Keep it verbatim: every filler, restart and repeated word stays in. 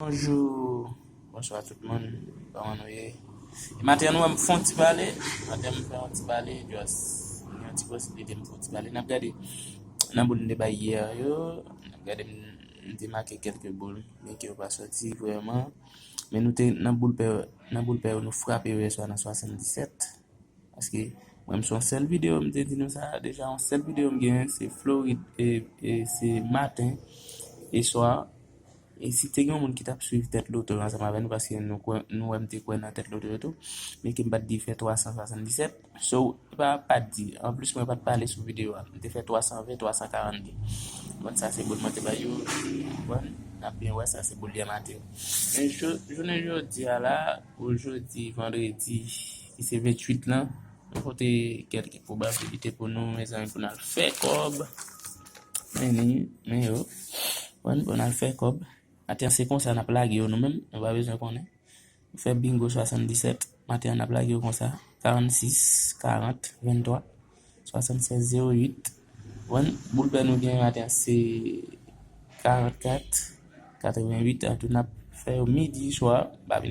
Bonjou, bonswa tout moun, kòman nou ye? Maten an nou wè m fè yon ti pale, maten an m fè yon ti pale, just yon ti posiblite m fè yon ti pale. N ap gade nan boul m te bay yè yo, n ap gade m, m te make kèlke boul, byenke yo pa sòti vrèman. Men nou te nan boul pè, nan boul pè yo nou frape yo yèswa nan swasanndisèt. Paske mwen m se yon sèl videyo m te di nou sa deja, yon sèl videyo m genyen, se Florid, e, e se maten e swa. E si te gen yon moun ki t ap swiv tèt loto yo ansanm avè nou, paske nou kwè, nou wè m te kwè nan tèt loto yo tou, men ke m pa t di fè twa san swasanndisèt. So, e pa, pa t di. Anplis, mwen pa t pale sou videyo a. M te fè twa san ven, twa san karannde. Bon, sa se boul mwen te bay yo. Bon, n ap byen wè, sa se boul yè maten yo. Men jou-, jounen jodi a la, pou jodi, vandredi, ki se venntuit lan, nou pote kèlke pwobabilite pou nou, mezanmi, pou n al fè kòb. Men li, men yo. Bon, pou n al fè kòb. Maten an se konsa n ap lage yo nou menm, nou pa bezwen konnen. Nou fè bingo swasanndisèt, maten an n ap lage yo konsa, karannsis, karant, venntwa, swasannsèz, zewo uit. Bon, boul pè nou gen maten an se karannkat, katrevennuit, an tou n ap fè yo midi swa, pa vin